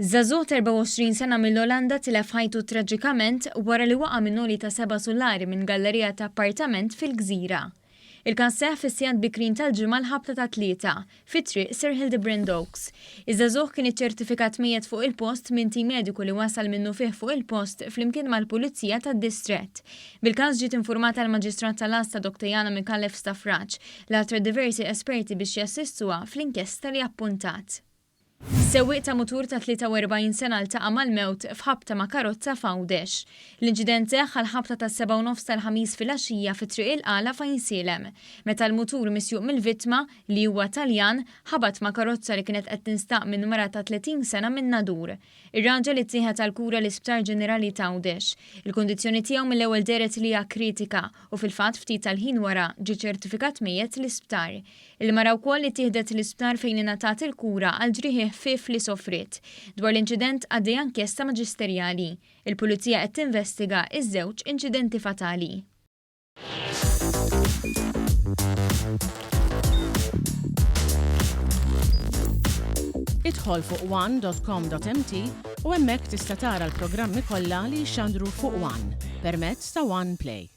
Żagħżugħ ta' 24 sena mill-Olanda tilef ħajtu traġikament wara li waqa' minn għoli ta' seba' sulari minn gallerija ta' appartament fil-Gżira. Il-każ seħħ fis-sigħat bikrin tal-Ġimgħa l-ħabta tat-tlieta, fi Triq Sir Hildebrand Oaks. Iż-żagħżugħ kien iċċertifikat mejjet fuq il-post minn tim mediku li wasal minnufih fuq il-post flimkien mal-Pulizija tad-Distrett. Bil-każ ġiet infurmata l-Maġistrat tal-Għassa Dr. Jana Micallef Stafrace, li ħatret diversi esperti biex jassistuha fl-inkjesta li appuntat. Sewwieq ta' mutur ta' 43 sena ltaqa' mal-mewt f'ħabta ma' karozza f'Għawdex. L-inċident seħħ għall-ħabta tas-sebgħa u nofs tal-Ħamis filgħaxija fi Triq il-Qala f'Għajnsielem, meta l-mutur misjuq mill-vittma, li huwa Taljan, ħabat ma' karozza li kienet qed tinstaq minn mara ta' 30 sena min-Nadur. Ir-raġel ittieħed għall-kura l-Isptar Ġenerali t'Għawdex. Il-kundizzjoni tiegħu mill-ewwel dehret li hija kritika u fil-fatt ftit tal-ħin wara ġie ċertifikat mejjet l-isptar. Il-mara wkoll ittieħdet l-isptar fejn ingħatat il-kura għal ġrieħi ħfief li sofriet. Dwar l-inċident għaddejja inkjesta maġisterjali. Il-Pulizija qed tinvestiga ż-żewġ inċidenti fatali. Idħol fuq one.com.mt u hemmhekk tista' tara l-programmi kollha li jixxandru fuq One permezz ta' One Play.